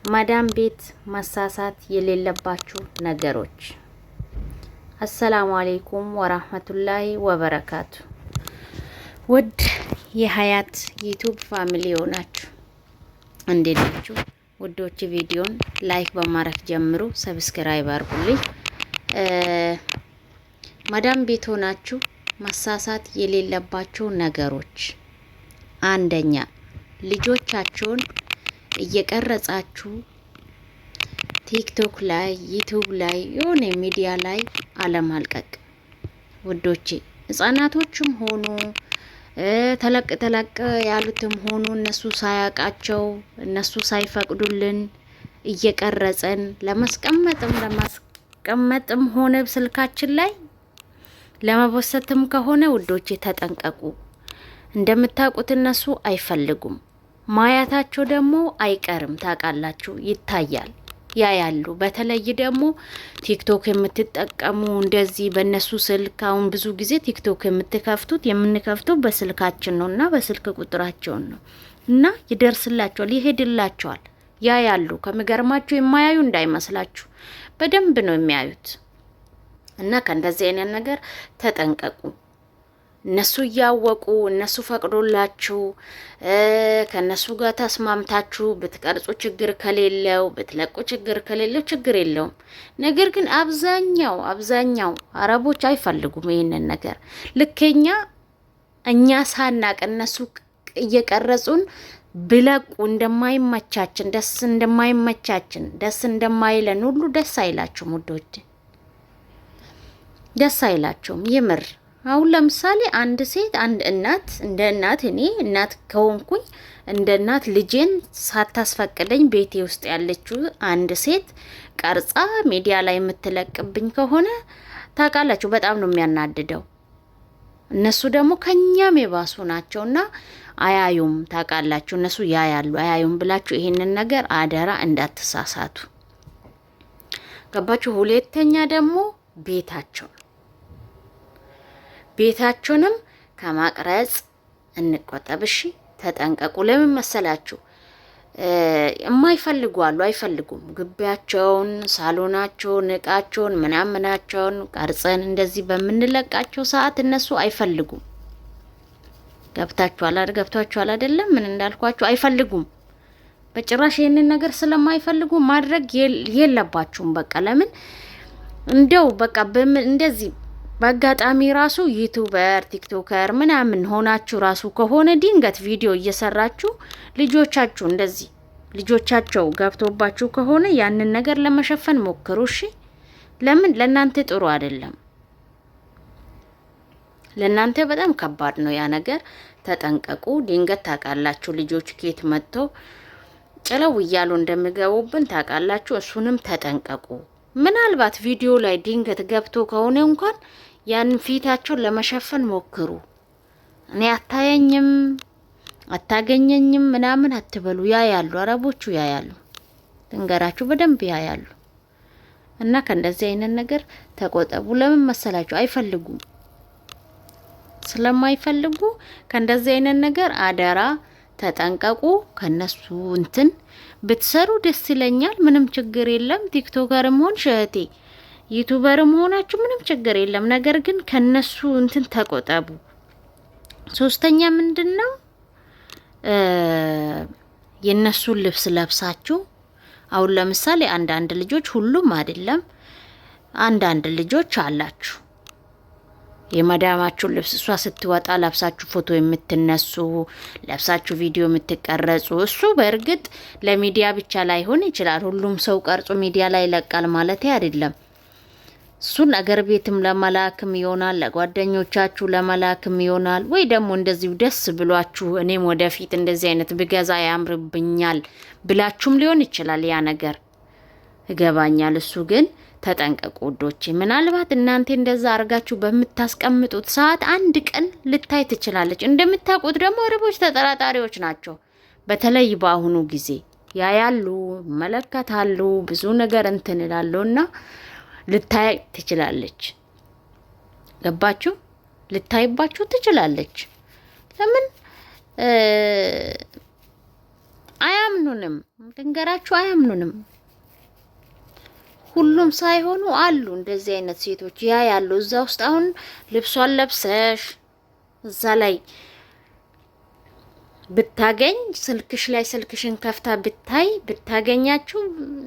ማዳም ቤት መሳሳት የሌለባችሁ ነገሮች። السلام عليكم ورحمة الله وبركاته። ውድ የሀያት YouTube family የሆናችሁ እንዴት ናችሁ? ውዶች ቪዲዮን like በማድረግ ጀምሩ፣ subscribe አድርጉልኝ። ማዳም ቤት ሆናችሁ መሳሳት የሌለባችሁ ነገሮች፣ አንደኛ ልጆቻችሁን እየቀረጻችሁ ቲክቶክ ላይ፣ ዩቱብ ላይ፣ የሆነ ሚዲያ ላይ አለማልቀቅ። ውዶቼ ህጻናቶችም ሆኑ ተለቅ ተለቅ ያሉትም ሆኑ እነሱ ሳያውቃቸው እነሱ ሳይፈቅዱልን እየቀረጽን ለማስቀመጥም ሆነ ስልካችን ላይ ለመቦሰትም ከሆነ ውዶቼ ተጠንቀቁ። እንደምታውቁት እነሱ አይፈልጉም። ማያታቸው ደግሞ አይቀርም። ታውቃላችሁ፣ ይታያል፣ ያያሉ። በተለይ ደግሞ ቲክቶክ የምትጠቀሙ እንደዚህ በእነሱ ስልክ፣ አሁን ብዙ ጊዜ ቲክቶክ የምትከፍቱት የምንከፍተው በስልካችን ነው እና በስልክ ቁጥራቸውን ነው እና ይደርስላቸዋል፣ ይሄድላቸዋል፣ ያያሉ። ከሚገርማችሁ የማያዩ እንዳይመስላችሁ በደንብ ነው የሚያዩት። እና ከእንደዚህ አይነት ነገር ተጠንቀቁ። እነሱ እያወቁ እነሱ ፈቅዶላችሁ ከእነሱ ጋር ተስማምታችሁ ብትቀርጹ ችግር ከሌለው፣ ብትለቁ ችግር ከሌለው ችግር የለውም። ነገር ግን አብዛኛው አረቦች አይፈልጉም ይህንን ነገር። ልከኛ እኛ ሳናቅ እነሱ እየቀረጹን ብለቁ እንደማይመቻችን ደስ እንደማይለን ሁሉ ደስ አይላችሁም ውዶች፣ ደስ አይላችሁም የምር። አሁን ለምሳሌ አንድ ሴት፣ አንድ እናት፣ እንደ እናት እኔ እናት ከሆንኩኝ እንደ እናት ልጄን ሳታስፈቅደኝ ቤቴ ውስጥ ያለችው አንድ ሴት ቀርጻ ሚዲያ ላይ የምትለቅብኝ ከሆነ ታውቃላችሁ፣ በጣም ነው የሚያናድደው። እነሱ ደግሞ ከኛም የባሱ ናቸውና አያዩም። ታውቃላችሁ፣ እነሱ ያያሉ አያዩም ብላችሁ ይሄንን ነገር አደራ እንዳትሳሳቱ። ገባችሁ? ሁለተኛ ደግሞ ቤታቸው ቤታቸውንም ከማቅረጽ እንቆጠብ። እሺ ተጠንቀቁ። ለምን መሰላችሁ? የማይፈልጉ አሉ፣ አይፈልጉም። ግቢያቸውን፣ ሳሎናቸውን፣ እቃቸውን፣ ምናምናቸውን ቀርጸን እንደዚህ በምንለቃቸው ሰዓት እነሱ አይፈልጉም። ገብታችኋል? ገብታችኋል አይደለም? ምን እንዳልኳችሁ አይፈልጉም በጭራሽ። ይህንን ነገር ስለማይፈልጉ ማድረግ የለባችሁም። በቃ ለምን እንደው በቃ እንደዚህ በአጋጣሚ ራሱ YouTuber TikToker ምናምን ሆናችሁ ራሱ ከሆነ ድንገት ቪዲዮ እየሰራችሁ ልጆቻችሁ እንደዚህ ልጆቻቸው ገብቶባችሁ ከሆነ ያንን ነገር ለመሸፈን ሞክሩ። እሺ፣ ለምን ለእናንተ ጥሩ አይደለም። ለእናንተ በጣም ከባድ ነው ያ ነገር። ተጠንቀቁ። ድንገት ታውቃላችሁ ልጆች ኬት መጥተው ጭለው እያሉ እንደሚገቡብን ታውቃላችሁ። እሱንም ተጠንቀቁ። ምናልባት ቪዲዮ ላይ ድንገት ገብቶ ከሆነ እንኳን ያን ፊታቸውን ለመሸፈን ሞክሩ። እኔ አታየኝም አታገኘኝም ምናምን አትበሉ። ያያሉ፣ አረቦቹ ያያሉ፣ ትንገራችሁ በደንብ ያያሉ። እና ከእንደዚህ አይነት ነገር ተቆጠቡ። ለምን መሰላችሁ? አይፈልጉም። ስለማይፈልጉ ከእንደዚህ አይነት ነገር አደራ ተጠንቀቁ። ከነሱ እንትን ብትሰሩ ደስ ይለኛል። ምንም ችግር የለም። TikToker ም ሆንሽ እህቴ YouTuber ም ሆናችሁ ምንም ችግር የለም። ነገር ግን ከነሱ እንትን ተቆጠቡ። ሶስተኛ ምንድን ነው? የነሱን ልብስ ለብሳችሁ አሁን ለምሳሌ አንዳንድ ልጆች፣ ሁሉም አይደለም፣ አንዳንድ ልጆች አላችሁ የመዳማችሁን ልብስ እሷ ስትወጣ ለብሳችሁ ፎቶ የምትነሱ፣ ለብሳችሁ ቪዲዮ የምትቀረጹ፣ እሱ በእርግጥ ለሚዲያ ብቻ ላይሆን ይችላል። ሁሉም ሰው ቀርጾ ሚዲያ ላይ ይለቃል ማለት አይደለም። እሱን አገር ቤትም ለመላክም ይሆናል፣ ለጓደኞቻችሁ ለመላክም ይሆናል። ወይ ደግሞ እንደዚሁ ደስ ብሏችሁ እኔም ወደፊት እንደዚህ አይነት ብገዛ ያምርብኛል ብላችሁም ሊሆን ይችላል። ያ ነገር እገባኛል። እሱ ግን ተጠንቀቁ ውዶቼ። ምናልባት እናንተ እንደዛ አድርጋችሁ በምታስቀምጡት ሰዓት አንድ ቀን ልታይ ትችላለች። እንደምታውቁት ደግሞ አረቦች ተጠራጣሪዎች ናቸው። በተለይ በአሁኑ ጊዜ ያያሉ፣ ይመለከታሉ፣ ብዙ ነገር እንትን ይላሉ እና ልታይ ትችላለች። ገባችሁ? ልታይባችሁ ትችላለች። ለምን አያምኑንም፣ ልንገራችሁ፣ አያምኑንም። ሁሉም ሳይሆኑ አሉ እንደዚህ አይነት ሴቶች ያ ያሉ እዛ ውስጥ አሁን ልብሷን ለብሰሽ እዛ ላይ ብታገኝ፣ ስልክሽ ላይ ስልክሽን ከፍታ ብታይ ብታገኛችሁ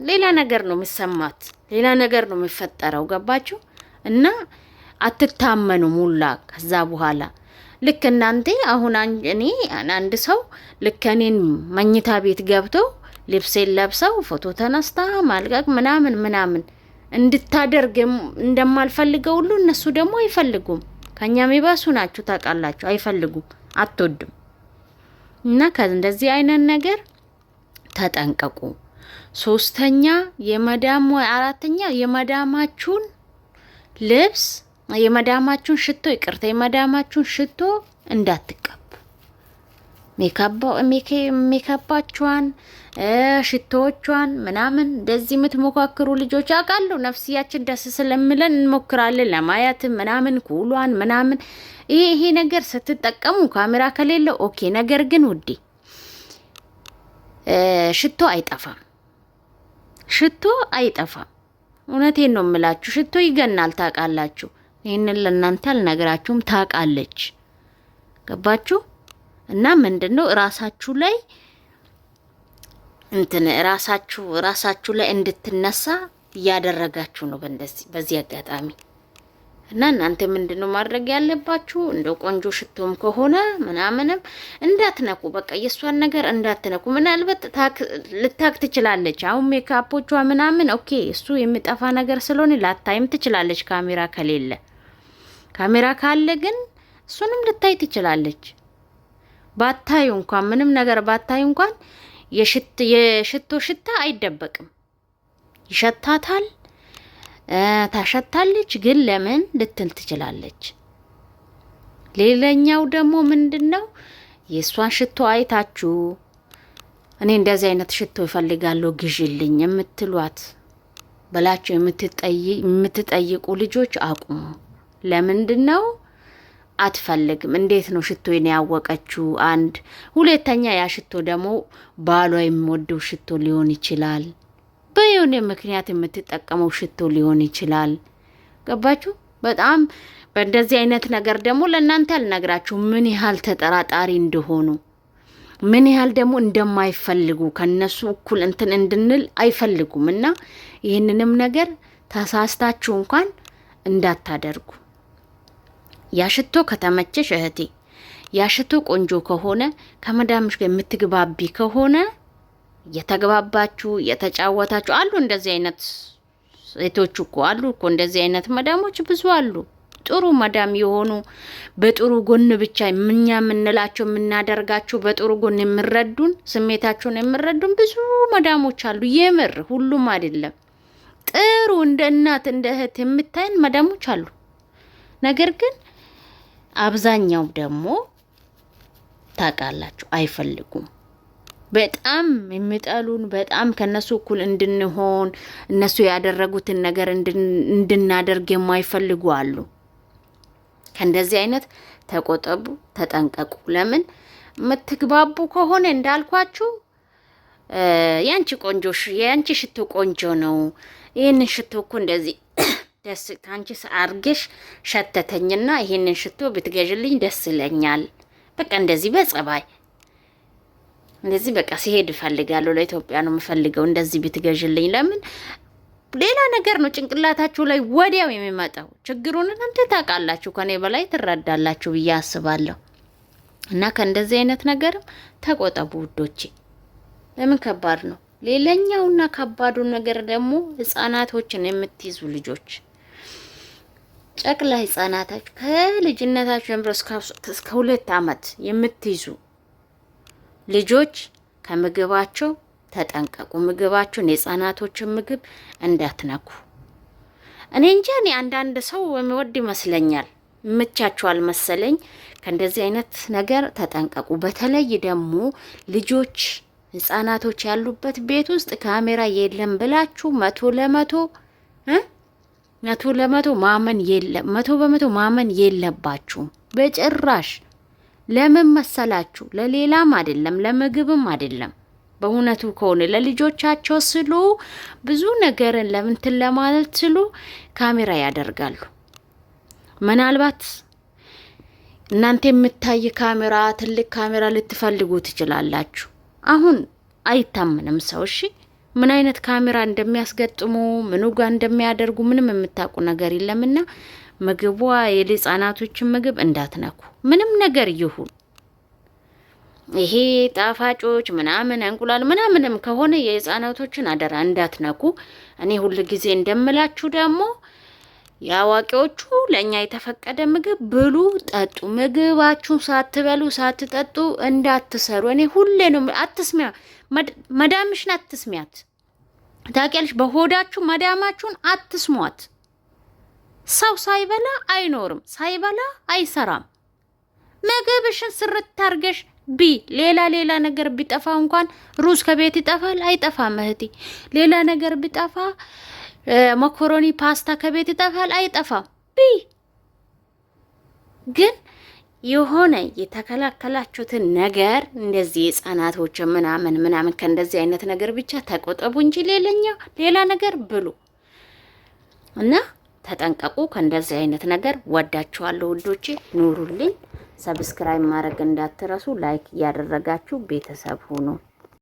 ሌላ ነገር ነው የሚሰማት፣ ሌላ ነገር ነው የሚፈጠረው። ገባችሁ? እና አትታመኑ ሙላ። ከዛ በኋላ ልክ እናንተ አሁን እኔ አንድ ሰው ልክ እኔን መኝታ ቤት ገብተው ልብሴን ለብሰው ፎቶ ተነስታ ማልቀቅ ምናምን ምናምን እንድታደርግ እንደማልፈልገው ሁሉ እነሱ ደግሞ አይፈልጉም። ከኛ የሚባሱ ናችሁ ታውቃላችሁ። አይፈልጉም፣ አትወድም። እና ከእንደዚህ አይነት ነገር ተጠንቀቁ። ሶስተኛ የመዳም አራተኛ የመዳማችሁን ልብስ፣ የመዳማችሁን ሽቶ፣ ይቅርታ፣ የመዳማችሁን ሽቶ እንዳትቀቡ። ሜካፓቿን፣ ሽቶዎቿን ምናምን እንደዚህ የምትሞካክሩ ልጆች አውቃለሁ። ነፍስያችን ደስ ስለምለን እንሞክራለን ለማየት ምናምን ኩሏን ምናምን። ይሄ ይሄ ነገር ስትጠቀሙ ካሜራ ከሌለ okay። ነገር ግን ውዴ ሽቶ አይጠፋም፣ ሽቶ አይጠፋም። እውነቴን ነው የምላችሁ፣ ሽቶ ይገናል። ታውቃላችሁ። ይህንን ለእናንተ አልነግራችሁም፣ ታውቃለች። ገባችሁ? እና ምንድነው ራሳችሁ ላይ እንትን ራሳችሁ ራሳችሁ ላይ እንድትነሳ እያደረጋችሁ ነው በእንደዚህ በዚህ አጋጣሚ። እና እናንተ ምንድነው ማድረግ ያለባችሁ? እንደ ቆንጆ ሽቶም ከሆነ ምናምንም እንዳትነኩ፣ በቃ የእሷን ነገር እንዳትነኩ። ምናልባት ልታክ ትችላለች። አሁን ሜካፖቿ ምናምን okay፣ እሱ የሚጠፋ ነገር ስለሆነ ላታይም ትችላለች፣ ካሜራ ከሌለ። ካሜራ ካለ ግን እሱንም ልታይ ትችላለች። ባታዩ እንኳን፣ ምንም ነገር ባታዩ እንኳን የሽቶ ሽታ አይደበቅም፣ ይሸታታል፣ ታሸታለች። ግን ለምን ልትል ትችላለች። ሌላኛው ደግሞ ምንድን ነው፣ የእሷን ሽቶ አይታችሁ እኔ እንደዚህ አይነት ሽቶ እፈልጋለሁ ግዢልኝ የምትሏት ብላችሁ የምትጠይቁ ልጆች አቁሙ። ለምንድን ነው አትፈልግም? እንዴት ነው ሽቶን ያወቀችው? አንድ ሁለተኛ፣ ያ ሽቶ ደግሞ ባሏ የሚወደው ሽቶ ሊሆን ይችላል። በየሆነ ምክንያት የምትጠቀመው ሽቶ ሊሆን ይችላል። ገባችሁ? በጣም በእንደዚህ አይነት ነገር ደግሞ ለእናንተ አልነግራችሁ ምን ያህል ተጠራጣሪ እንደሆኑ፣ ምን ያህል ደግሞ እንደማይፈልጉ፣ ከነሱ እኩል እንትን እንድንል አይፈልጉም። እና ይህንንም ነገር ተሳስታችሁ እንኳን እንዳታደርጉ። ያ ሽቶ ከተመቸሽ እህቴ፣ ያ ሽቶ ቆንጆ ከሆነ፣ ከመዳምሽ ጋር የምትግባቢ ከሆነ፣ እየተግባባችሁ እየተጫወታችሁ፣ አሉ እንደዚህ አይነት ሴቶች እኮ አሉ እኮ፣ እንደዚህ አይነት መዳሞች ብዙ አሉ። ጥሩ መዳም የሆኑ፣ በጥሩ ጎን ብቻ እኛ የምንላቸው የምናደርጋቸው በጥሩ ጎን የሚረዱን፣ ስሜታቸውን የሚረዱን ብዙ መዳሞች አሉ። የምር ሁሉም አይደለም። ጥሩ እንደ እናት እንደ እህት የምታይን መዳሞች አሉ። ነገር ግን አብዛኛው ደግሞ ታውቃላችሁ አይፈልጉም። በጣም የሚጠሉን፣ በጣም ከነሱ እኩል እንድንሆን፣ እነሱ ያደረጉትን ነገር እንድናደርግ የማይፈልጉ አሉ። ከእንደዚህ አይነት ተቆጠቡ፣ ተጠንቀቁ። ለምን የምትግባቡ ከሆነ እንዳልኳችሁ ያንቺ ቆንጆ፣ የአንቺ ሽቶ ቆንጆ ነው፣ ይህንን ሽቶ እኮ እንደዚህ ደስ ከአንቺ አርገሽ ሸተተኝና ይህንን ሽቶ ብትገዥልኝ ደስ ይለኛል። በቃ እንደዚህ በጸባይ እንደዚህ በቃ ሲሄድ እፈልጋለሁ፣ ለኢትዮጵያ ነው የምፈልገው፣ እንደዚህ ብትገዥልኝ። ለምን ሌላ ነገር ነው ጭንቅላታችሁ ላይ ወዲያው የሚመጣው። ችግሩን እናንተ ታውቃላችሁ፣ ከኔ በላይ ትረዳላችሁ ብዬ አስባለሁ። እና ከእንደዚህ አይነት ነገርም ተቆጠቡ ውዶቼ። ለምን ከባድ ነው። ሌላኛውና ከባዱ ነገር ደግሞ ህጻናቶችን የምትይዙ ልጆች፣ ጨቅላ ህጻናታችሁ ከልጅነታችሁ ጀምሮ እስከ 2 አመት የምትይዙ ልጆች ከምግባቸው ተጠንቀቁ። ምግባቸውን፣ የህጻናቶችን ምግብ እንዳትነኩ። እኔ እንጃ፣ እኔ አንዳንድ ሰው የሚወድ ይመስለኛል፣ ምቻቸዋል መሰለኝ። ከእንደዚህ አይነት ነገር ተጠንቀቁ። በተለይ ደግሞ ልጆች ህጻናቶች ያሉበት ቤት ውስጥ ካሜራ የለም ብላችሁ 100% 100% ማመን የለም፣ 100% ማመን የለባችሁም በጭራሽ። ለምን መሰላችሁ? ለሌላም አይደለም፣ ለምግብም አይደለም። በእውነቱ ከሆነ ለልጆቻቸው ስሉ ብዙ ነገርን ለምንትን ለማለት ስሉ ካሜራ ያደርጋሉ። ምናልባት እናንተ የምታይ ካሜራ፣ ትልቅ ካሜራ ልትፈልጉ ትችላላችሁ። አሁን አይታመንም ሰው፣ እሺ፣ ምን አይነት ካሜራ እንደሚያስገጥሙ፣ ምኑ ጋር እንደሚያደርጉ ምንም የምታውቁ ነገር የለምና ምግቧ የህጻናቶችን ምግብ እንዳትነኩ፣ ምንም ነገር ይሁን። ይሄ ጣፋጮች ምናምን እንቁላል ምናምንም ከሆነ የህጻናቶችን አደራ እንዳትነኩ። እኔ ሁል ጊዜ እንደምላችሁ ደግሞ የአዋቂዎቹ ለእኛ የተፈቀደ ምግብ ብሉ፣ ጠጡ። ምግባችሁን ሳትበሉ ሳትጠጡ እንዳትሰሩ። እኔ ሁሌ ነው፣ አትስሚያ፣ መዳምሽን አትስሚያት። ታውቂያለሽ፣ በሆዳችሁ መዳማችሁን አትስሟት። ሰው ሳይበላ አይኖርም፣ ሳይበላ አይሰራም። ምግብሽን ስርት አርገሽ ቢ ሌላ ሌላ ነገር ቢጠፋ እንኳን ሩዝ ከቤት ይጠፋል አይጠፋም? እህቴ፣ ሌላ ነገር ቢጠፋ መኮሮኒ ፓስታ ከቤት ይጠፋል አይጠፋም? ቢ ግን የሆነ የተከላከላችሁትን ነገር እንደዚህ የህጻናቶች ምናምን ምናምን ከእንደዚህ አይነት ነገር ብቻ ተቆጠቡ እንጂ ሌላኛው ሌላ ነገር ብሉ እና ተጠንቀቁ ከእንደዚህ አይነት ነገር። ወዳችኋለሁ ውዶቼ፣ ኑሩልኝ። Subscribe ማድረግ እንዳትረሱ፣ like እያደረጋችሁ ቤተሰብ ሁኑ።